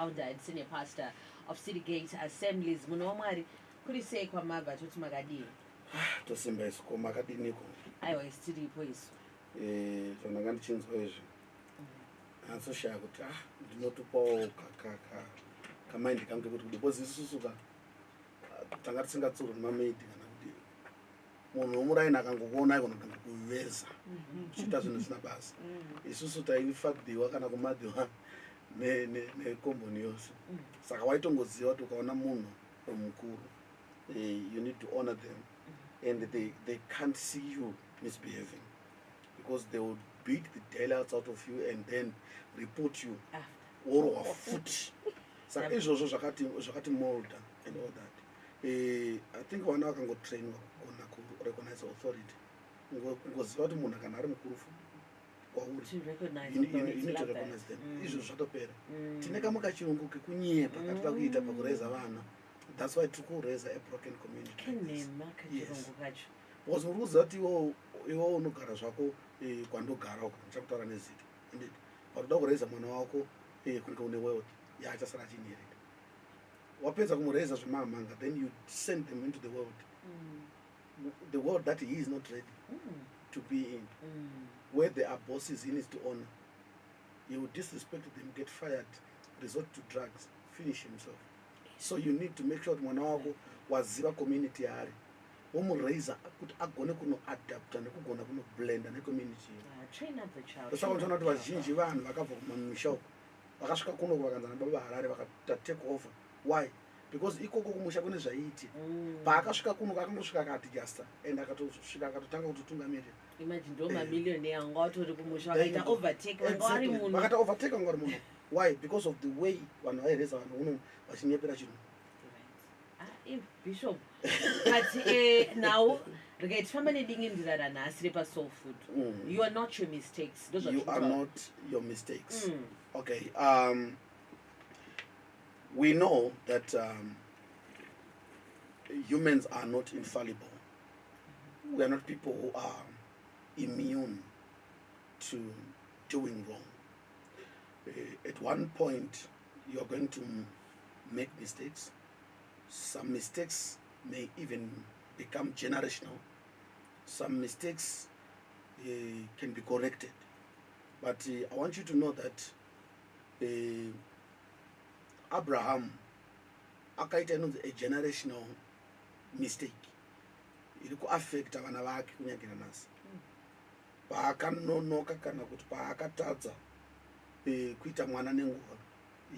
Founder and senior pastor of City Gate Assemblies. Munhu waMwari, kuri sei kwamabva? Toti makadii? Tosimba isu, ko makadiniko? Aiwa, isi tiripo isu. Zvandanga ndichinzwa izvi, ndanyatsoshaya kuti ndinotopawo kamaindi kangu kekuti because isusu ka tanga tisingatsurwi nemamaidi kana kuti munhu womuraini akangokuona aikona kutanga kuveza uchiita zvinhu zvisina basa. Isusu taifadhiwa kana kumadhiwa nekomboni yose, saka waitongoziva kuti ukaona munhu mukuru, you need to honor them and they can't see you misbehaving because they will beat the daylights out of you and then report you. After. Worohwa futi. Saka izvozvo zvakati molda and all that. I think vana vakangotrainwa kugona kurecognize authority, kungoziva kuti munhu kana ari mukuru kwauri, To recognize you authority, need to love that. recognize them. Izvo zvatopera. Tine kamwe kachirungu kekunyepa katida kuita pakureza vana. That's why tiri kureza a broken community like this. Kenhema kachirungu kacho. Because uri kuziva kuti iwo unogara zvako kwandogara uko, ndichakutaura nezita, anditi? But uda kureza mwana wako kunge une wealth yaachasara achinherera. Wapedza kumureza zvemamhanga, then you send them into the world, the world that he is not ready to be in, where there are bosses he needs to honor. He will disrespect them, get fired, resort to drugs, finish himself. So you need to make sure kuti mwana wako waziva community yaari, womuraisa kuti agone kunoadapta nekugona kunoblenda necommunity iyo. Ah, train up the child. Saka unotoona kuti vazhinji vanhu vakabva kumamisha uko vakasvika kunoku vakanzi nababa Harare vakaita take over. Why? Because ikoko kumusha kune zvaiitika. Paakasvika kunoku akangosvika akaadjusta and akatosvika akatotanga kutotungamirira. Imagine, ndo mamillionaire anga watori kumusha There you vakaita go. overtake vanga vari muno. Vakaita overtake vanga vari muno. Why? Because of the way vanhu vaireza vanhu uno vachinyepera chinhu. Right. Ah, Bishop, but now regai tifamba nedingindira ranhasi repaSoul Food. You are not your mistakes. You are not your mistakes. Okay, we know that humans are not infallible. We are not people who are immune to doing wrong. At one point you are going to make mistakes. Some mistakes may even become generational. Some mistakes can be corrected, but I want you to know that Abraham akaita inonzi a generational mistake iri kuafecta vana vake kunyange nanhasi. Paakanonoka kana kuti paakatadza kuita mwana nenguva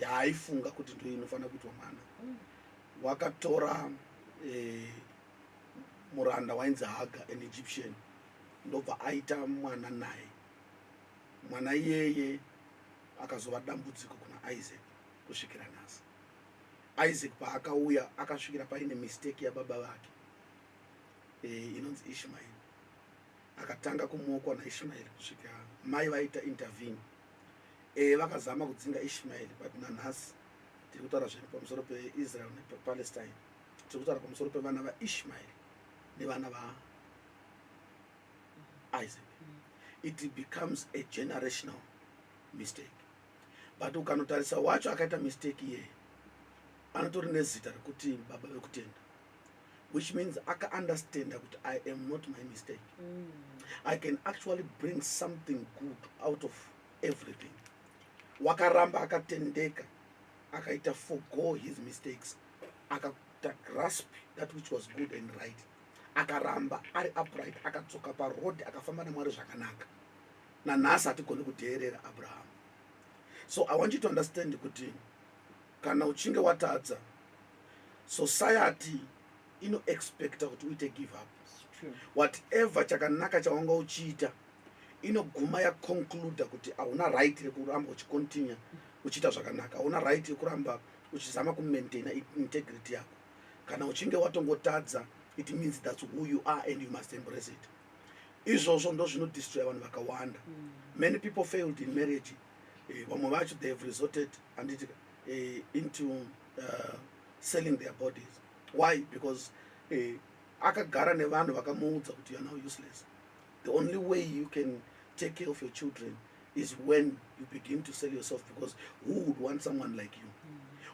yaaifunga kuti ndo inofanira kuitwa mwana, wakatora muranda wainzi Haga, an Egyptian, ndobva aita mwana naye. Mwana iyeye akazova dambudziko kuna Isaac kusvikira nhasi. Isaac paakauya akasvikira paine mistake yababa vake inonzi Ishmael. Akatanga kumokwa naIshmael kusvika mai vaita intervene. Vakazama kudzinga Ishmael, but nanhasi tiri kutaura zvedu pamusoro peIsrael nePalestine, tiri kutaura pamusoro pevana vaIshmael nevana vaIsaac. It becomes a generational mistake. But ukanotarisa wacho akaita mistake iyeye anotori nezita rekuti baba vekutenda, which means akaunderstanda kuti I am not my mistake. I can actually bring something good out of everything. Wakaramba akatendeka, akaita forgo his mistakes, akaita grasp that which was good and right, akaramba ari upright, akadzoka paroad, akafamba naMwari zvakanaka. Nanhasi hatigoni kudheerera Abraham. So I want you to understand kuti kana uchinge watadza, society inoexpecta kuti uite give up It's true. whatever chakanaka chawanga uchiita. Inoguma yaconcluda kuti hauna right yekuramba uchicontinue uchiita zvakanaka, hauna right yekuramba uchizama kumaintaina integrity yako. Kana uchinge watongotadza, it means that's who you are and you must embrace it. Izvozvo ndo zvinodestroya vanhu vakawanda. Many people failed in marriage. Vamwe vacho they have resorted, handiti, into selling their bodies. Why? Because akagara nevanhu vakamuudza kuti you are now useless. The only way you can take care of your children is when you begin to sell yourself, because who would want someone like you?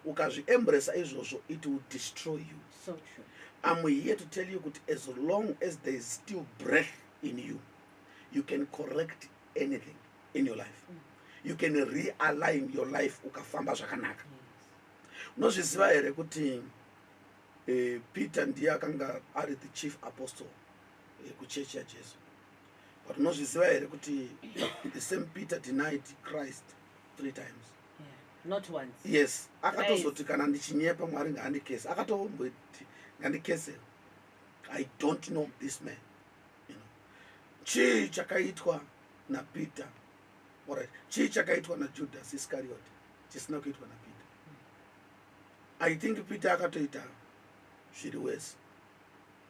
Ukazviembresa izvozvo, it will destroy you. So true. I'm here to tell you kuti as long as there is still breath in you, you can correct anything in your life. You can realign your life ukafamba zvakanaka. Unozviziva here kuti Peter ndiye akanga ari the chief apostle kuchechi yaJesu? But unozviziva here kuti the same Peter denied Christ three times? Yeah. Not once. Yes, akatozoti, "Kana ndichinyepa, Mwari ngaandikese." Akatomboti, "Ngandikese, I don't know this man." Chii chakaitwa naPeter, alright, chii chakaitwa naJudas Iscariot chisina kuitwa naPeter? I think Peter akatoita zviri wese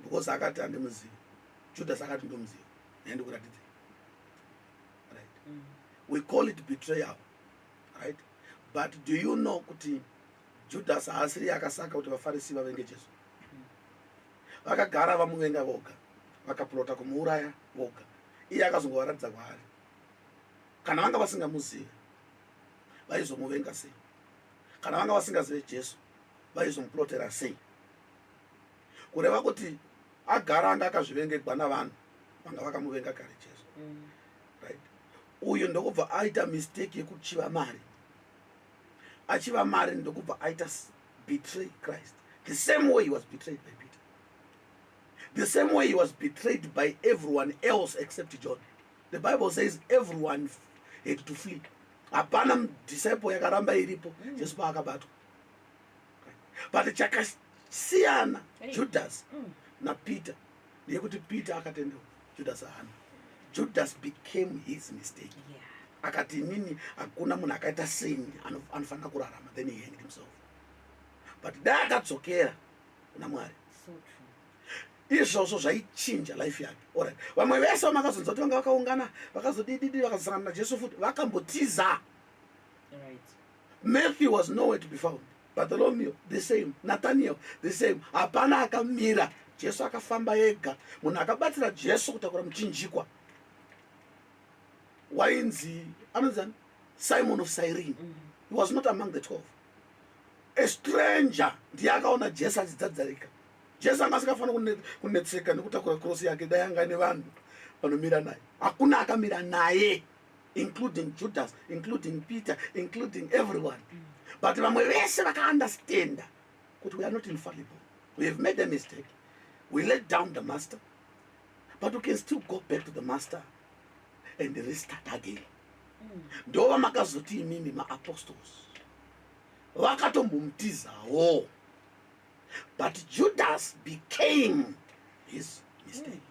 because akati, "Handimuzivi." Judas akati, "Ndomuziva, handikuratidze." Right? We call it betrayal, right? But do you know kuti Judas haasiri akasaka kuti vaFarisi vavenge Jesu? Vakagara vamuvenga voga, vakaplota kumuuraya voga. Iye akazongovaratidza kwaari. Kana vanga vasingamuzivi, vaizomuvenga sei? Kana vanga vasingazive Jesu, vaizomuplotera sei? Kureva kuti agara anga akazvivengegwa navanhu vanga vakamuvenga kare Jesu. Right, uyu ndokubva aita mistake yekuchiva mari. Achiva mari, ndokubva aita betray Christ the same way he was betrayed by Peter, the same way he was betrayed by everyone else except John. The Bible says everyone had to flee. Hapana disciple yakaramba iripo Jesu paakabatwa. But chakasiyana Hey. Judas naPeter ndeyekuti Peter akatendeuka, Judas haana. Judas became his mistake. Akati, "Inini hakuna munhu akaita seni anofanira kurarama." Then he hanged himself. But dai akadzokera kuna Mwari, So true. izvozvo zvaichinja life yake. Alright, vamwe vese vamakazonzwa kuti vanga vakaungana, vakazodididi, vakazosangana naJesu futi, vakambotiza. Matthew was nowhere to be found. Bartholomew the same, Nathaniel the same. Hapana akamira. Jesu akafamba ega. Munhu akabatsira Jesu kutakura muchinjikwa wainzi, anonzi Simon of Cyrene. He was not among the 12. A stranger ndiye akaona Jesu achidzadzarika. Jesu anga asingafanira kunetseka nekutakura krosi yake dai anga nevanhu vanomira naye. Hakuna akamira naye, including Judas, including Peter, including everyone. But vamwe vese vakaundestanda kuti we are not infallible. We have made a mistake. We let down the master, but we can still go back to the master and restart again. Ndo vamakazoti imimi maapostles vakatombomutizawo, but Judas became his mistake.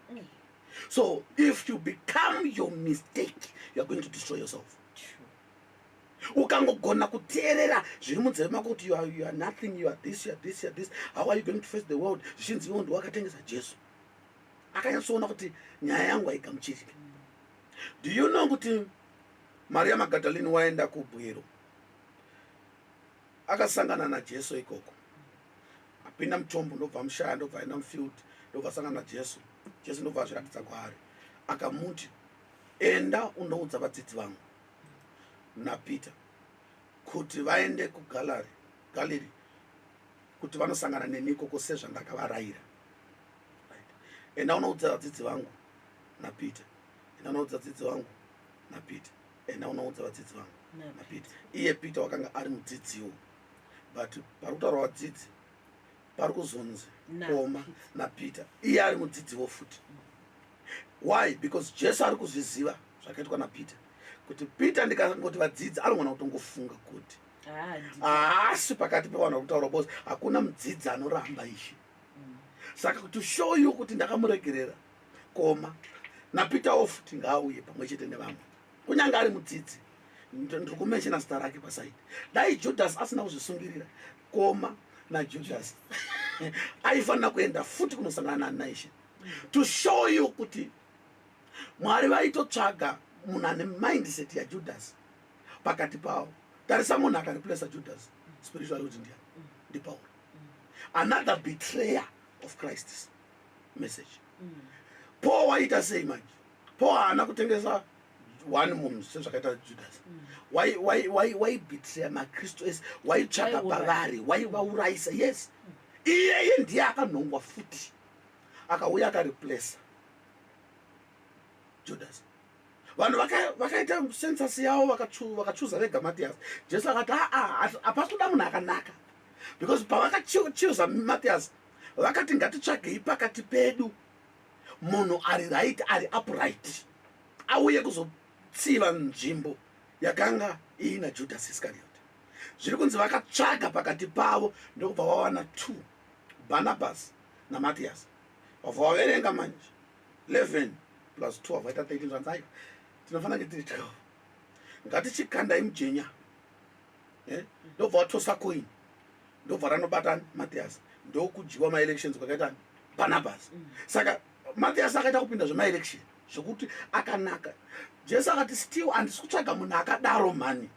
So if you become your mistake, you are going to destroy yourself. True. Ukangogona kuteerera zviri munzeve mako kuti you are nothing, you are this, you are this, you are this, how are you going to face the world? Zvichinzi iwo ndiwakatengesa Jesu. Akanyatsoona kuti nyaya yangu haigamuchiriki. Do you know kuti Maria Magadalini waenda kubwiro, akasangana naJesu ikoko? Apinda mutombo, ndobva mushaya, ndobva aenda mufield, ndobva asangana naJesu. Jesu ndobva azviratidza kwaari, akamuti, "Enda undoudza vadzidzi vangu naPeter kuti vaende kugalari Galili, kuti vanosangana neni ikoko sezvandakavarayira." Right. Enda unoudza vadzidzi vangu naPeter. Enda unoudza vadzidzi vangu naPeter. Enda unoudza vadzidzi vangu naPeter. Iye Peter wakanga ari mudzidziwo, but pari kutaurwa vadzidzi pari kuzonzi koma naPeter, iye ari mudzidziwo futi. Why? Because Jesu ari kuzviziva zvakaitwa naPeter, kuti Peter ndikangoti vadzidzi, anogona kutongofunga kuti haasi pakati pevanhu vari kutaura, because hakuna mudzidzi anoramba Ishe. Saka to show you kuti ndakamuregerera, koma naPeter futi ngaauye pamwe chete nevamwe, kunyange ari mudzidzi. Ndiri kumentiona zita rake paside. Dai Judas asina kuzvisungirira, koma naJudas aifanira kuenda futi kunosangana naIshe, to show you kuti Mwari vaitotsvaga munhu ane mindset yaJudas pakati pavo. Tarisa munhu akareplaca Judas spiritually kuti ndiani? NdiPaul, another betrayer of Christ's message. Paul waita sei manje? Paul haana kutengesa. One munhu sezvakaita Judas, waibetreya maKristu ese, waitsvaga Waiuraya. pavari, waivaurayisa. Yes, iyeye ndiye akanhongwa futi, akauya akareplaca Judas. Vanhu vakaita census yavo, vakachuza vega Matias. Jesu akati, "Aa, hapasi kuda munhu akanaka," because pavakachuza Matias vakati, "Ngatitsvagei pakati pedu munhu ari right, ari upright, auye kuzotsiva nzvimbo yakanga iina Judas Iscariot." Zviri kunzi vakatsvaga pakati pavo, ndokubva vawana two, Barnabas naMatias. Vabva vaverenga manje, 11 plus 2 vaita 13. Zvanzi, "Aiwa, tinofanira kunge tiri 12, ngatichikandai mujenya." Eh? Ndobva vatosa coin, ndobva ranobata Matias, ndokudyiwa maelections kwakaita Barnabas. Saka Matias akaita kupinda zvemaelection zvekuti akanaka. Jesu akati, "Still handisi kutsvaga munhu akadaro mhani.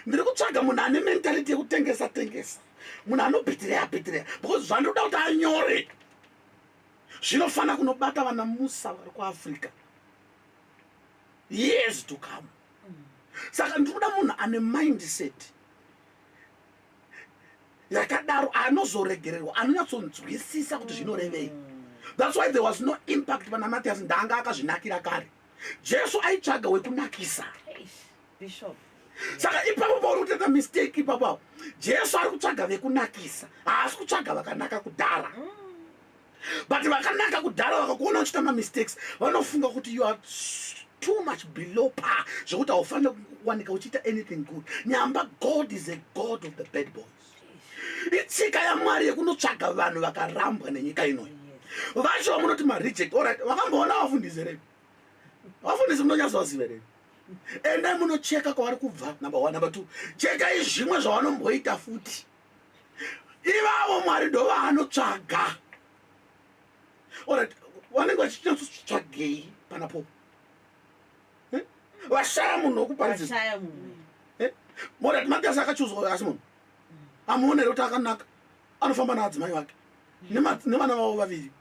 Ndiri kutsvaga munhu ane mentality yekutengesa tengesa, munhu anobetreya betreya, because zvandinoda kuti anyore zvinofanira kunobata vana Musa vari kuAfrica years to come. Saka ndiri kuda munhu ane mindset yakadaro, anozoregererwa, anonyatsonzwisisa kuti zvinorevei." That's why there was no impact pana Matias. Ndanga akazvinakira kare. Jesu aitsvaga wekunakisa. Eish, Bishop. Saka ipapo pauri kutoita mistake ipapo apo, Jesu ari kutsvaga vekunakisa, haasi kutsvaga vakanaka kudhara. But vakanaka kudhara vakakuona uchiita mamistakes, vanofunga kuti you are too much below par, zvekuti haufaniri kuwanika uchiita anything good. Nyamba God is a God of the bad boys. Itsika yaMwari yekunotsvaga vanhu vakarambwa nenyika inoyi, vacho vamunoti mareject. Alright, vakamboona vafundisi here? Vafundisi munonyatsovaziva here? Endai munocheka kwavari kubva, number one. Number two, chekai zvimwe zvavanomboita futi. Ivavo Mwari ndo vaanotsvaga. Alright, vanenge vachinyatsotsvagei panapo? Eh? Vashaya munhu wokuparidzisa. Vashaya munhu. Alright, Matias akachuzwa, asi munhu amuonere kuti akanaka, anofamba naadzimai vake nevana vavo vaviri,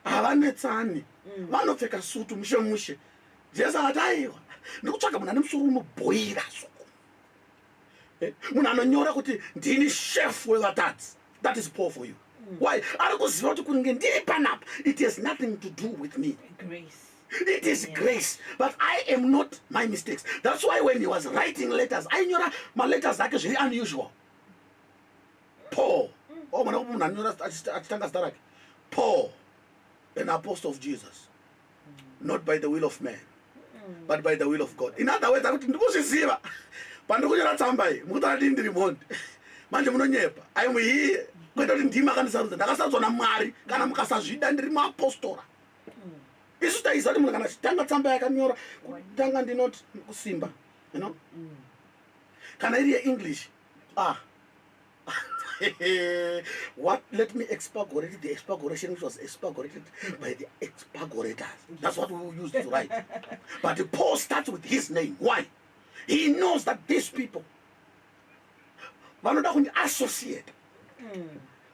havanetsani, vanopfeka sutu mushe mushe. Jesu akati, "Aiwa, ndikutsvaga munhu ane musoro unobhoira soko." Munhu anonyora kuti, "Ndini shefu wevatadzi." That is Paul for you. Why? Ari kuziva kuti kunge ndiri panapa, it has nothing to do with me. Grace. It is grace, but I am not my mistakes. That's why when he was writing letters, ainyora maletters ake zviri unusual. Paul, oh, mwana, munhu anonyora achitanga zita rake, "Paul, an apostle of Jesus, not by the will of man, but by the will of God." In other words, akuti, "Ndikuzviziva pandiri kunyora tsamba iyi, mukutaura dii ndiri mhondi manje munonyepa. I'm here kwete kuti ndimi akandisarudza, ndakasarudzwa naMwari. Kana mukasazvida, ndiri muapostora." Isu taiziva kuti munhu kana achitanga tsamba yakanyora kutanga, ndinoti kusimba. Kana iri yeEnglish, ah, what, let me expurgate the expurgation which was expurgated by the expurgators. That's what we used to write. But Paul starts with his name. Why? He knows that these people vanoda kundiassociate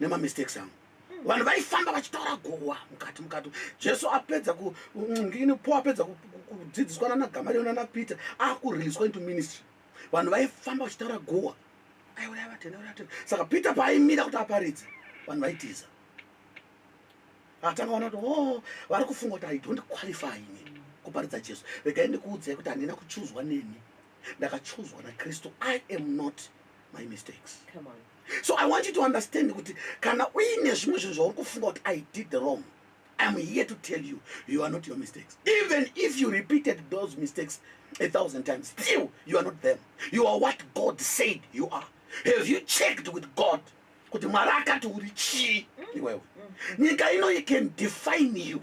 nemamistakes angu. Vanhu vaifamba vachitaura guwa mukati mukati. Jesu apedza ngini, Paul apedza kudzidziswa nana Gamaliel nana Peter, akureleaswa into ministry, vanhu vaifamba vachitaura guwa, "Aiuraya vatenda, uraya vatenda." Saka Peter paaimira kuti aparidze, vanhu vaitiza. Atanga ona kuti, "Oh, vari kufunga kuti I don't qualify ini kuparidza Jesu. Regai ndikuudzai kuti handina kuchuzwa neni, ndakachuzwa naKristu. I am not my mistakes." Come on. So I want you to understand kuti kana uine zvimwe zvinhu zvauri kufunga kuti I did wrong, I'm here to tell you, you are not your mistakes. Even if you repeated those mistakes a thousand times, still you are not them. You are what God said you are. Have you checked with God kuti Mwari akati uri chii iwewe? Nyika ino, you can define you.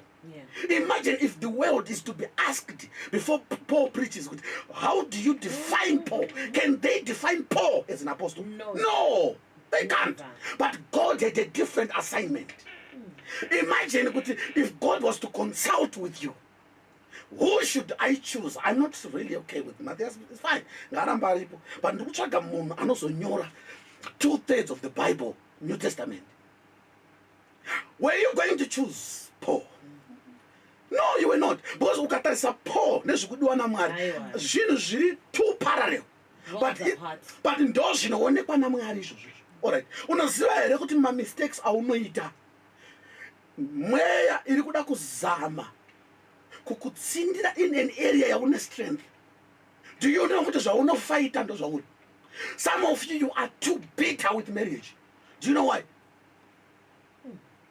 Imagine if the world is to be asked before Paul preaches, how do you define Paul? Can they define Paul as an apostle? No. No, they can't. Never. But God had a different assignment. Imagine kuti if God was to consult with you, who should I choose? I'm not really okay with Matthias. It's fine. Ngaaramba aripo. But ndikutsvaga munhu anozonyora two-thirds of the Bible, New Testament. Were you going to choose Paul? No, you were not, because ukatarisa Paul nezvikudiwa naMwari, Aiwa. zvinhu zviri two parallel. Worlds But, apart. but ndo zvinoonekwa naMwari izvozvo. Alright, unoziva here kuti mamistakes aunoita, mweya iri kuda kuzama kukutsindira in an area yaune strength? Do you know kuti zvaunofaita ndo zvauri? Some of you, you are too bitter with marriage. Do you know why?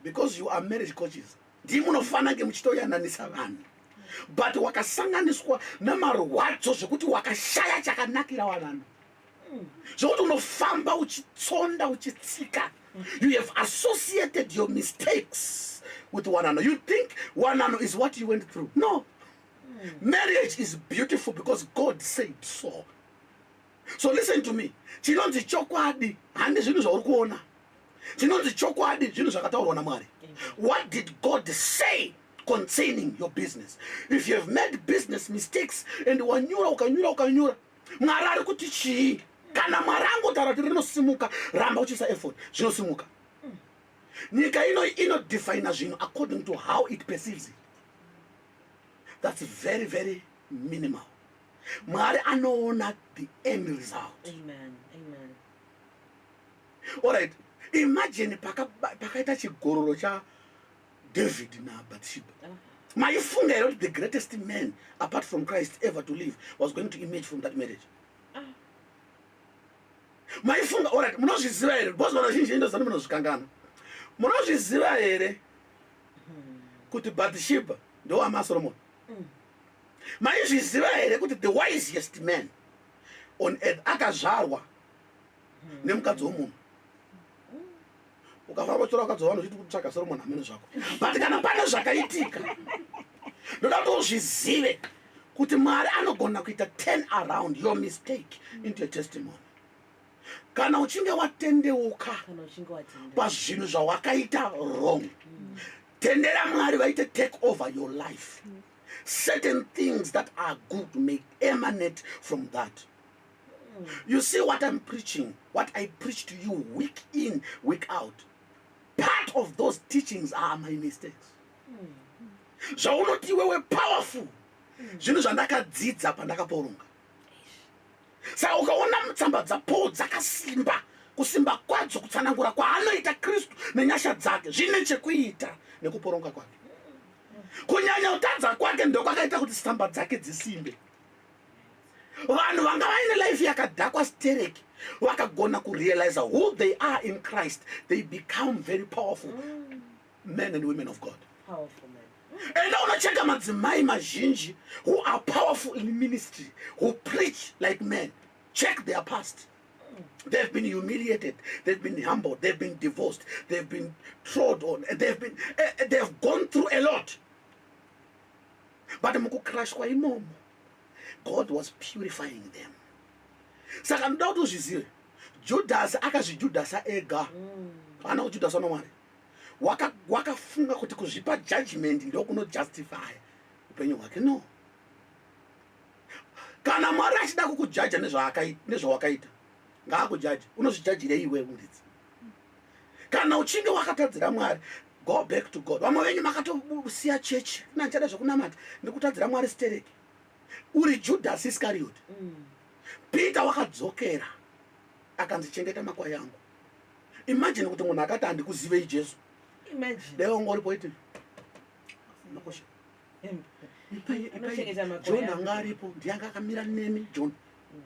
Because you are marriage coaches. Ndimunofanira nge muchitoyananisa vanhu, but wakasanganiswa namarwadzo zvekuti wakashaya chakanakira wanano, zvokuti unofamba uchitsonda, uchitsika. You have associated your mistakes with wanano. You think wanano is what you went through. No, marriage is beautiful because God said so. So listen to me, chinonzi chokwadi handi zvinhu zvauri kuona. Chinonzi chokwadi zvinhu zvakataurwa naMwari. What did God say concerning your business? If you have made business mistakes and wanyura, ukanyura, ukanyura, Mwari ari kuti chii? Kana Mwari angotaura kuti rinosimuka, ramba uchiisa effort, zvinosimuka. Nyika ino inodefina zvinhu according to how it perceives it. That's very, very minimal. Mwari anoona the end result. Amen, amen. Alright, imagine pakaita chigororo chaDavid naBathsheba. Maifunga here kuti the greatest man apart from Christ ever to live was going to emerge from that marriage? Maifunga? Alright, munozviziva here, because vanhu vazhinji indozani munozvikangana, munozviziva here kuti Bathsheba ndowamaSolomon? Maizviziva here kuti the wisest man on earth akazvarwa nemukadzi womunhu? Ukafamba uchitora vakadzi vavanhu uchiti kutsvaga Solomon, hamene zvako. But kana pane zvakaitika, ndoda kuti uzvizive kuti Mwari anogona kuita turn around your mistake into a testimony kana uchinge watendeuka. Kana uchinge watenda. Pazvinhu zvawakaita wrong, tendera Mwari vaite take over your life. Certain things that are good may emanate from that. You see what I'm preaching, what I preach to you week in, week out, part of those teachings are my mistakes. Zvaunoti iwewe powerful, zvinhu zvandakadzidza pandakaporonga. Saka ukaona tsamba dzaPaul dzakasimba, kusimba kwadzo, kutsanangura kwaanoita Kristu nenyasha dzake, zvine chekuita nekuporonga kwake. Kunyanya kutadza kwake ndokwakaita kuti tsamba dzake dzisimbe. Vanhu vanga vaine life yakadhakwa stereki, vakagona kurealize who they are in Christ, they become very powerful men and women of God. Powerful man. Enda unocheka madzimai mazhinji who are powerful in ministry, who preach like men. Check their past. They've been humiliated, they've been humbled, they've been divorced, they've been trod on, and they've gone through a lot. But mukukrashwa imomo, God was purifying them. Saka ndoda kuti uzvizive, Judhasi akazvijudhasa ega, haana kujudhaswa naMwari. Wakafunga kuti kuzvipa judgment ndokunojustify upenyu hwake. No, kana Mwari achida kukujaja nezvawakaita, ngaakujaje. Unozvijajirei iwe muridzi? Kana uchinge wakatadzira Mwari, go back to God. Vamwe venyu makatosiya chechi, "Ina ndichada zvekunamata, ndikutadzira Mwari stereki." Uri Judas Iscariot. Peter wakadzokera, akanzi, "Chengeta makwai angu." Imagine kuti munhu akati, "Handikuzivei, Jesu." Imagine. Dai wanga uripo iti makosha. Anochengeta makwai John angu. anga aripo, ndianga akamira nemi. John,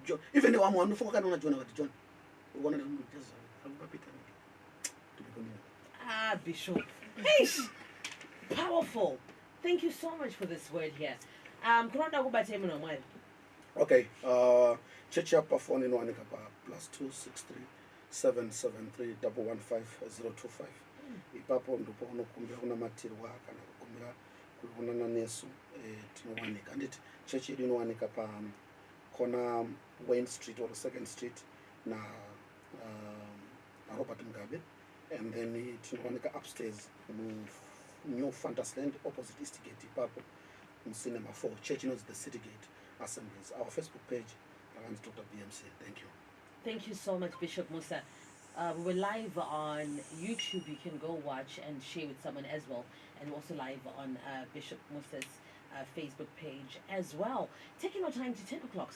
John, even vamwe vanofunga kanoona John akati, "John, urikuona Jesu ari Peter." Ah, Bishop. Eish. Powerful. Thank you so much for this word here. Kunoda kubatai munhu waMwari. Okay, chechi yapafoni inowanika pa +263 773 115 025. Ipapo ndipo unokumbira kunamatirwa kana kukumbira kuonana nesu. Tinowanika, handiti chechi yedu inowanika pa kona Wayne Street or Second Street naRobert Mugabe, and then tinowanika upstairs muNew Fantasland, opposite Eastgate ipapo, mucinema 4. Church inonzi the City Gate Assemblies. Our Facebook page rakanzi Dr BMC. Thank you. Thank you so much, Bishop Musa. We were live on YouTube. You can go watch and share with someone as well. And also live on Bishop Musa's Facebook page as well. Taking our time to 10 o'clock.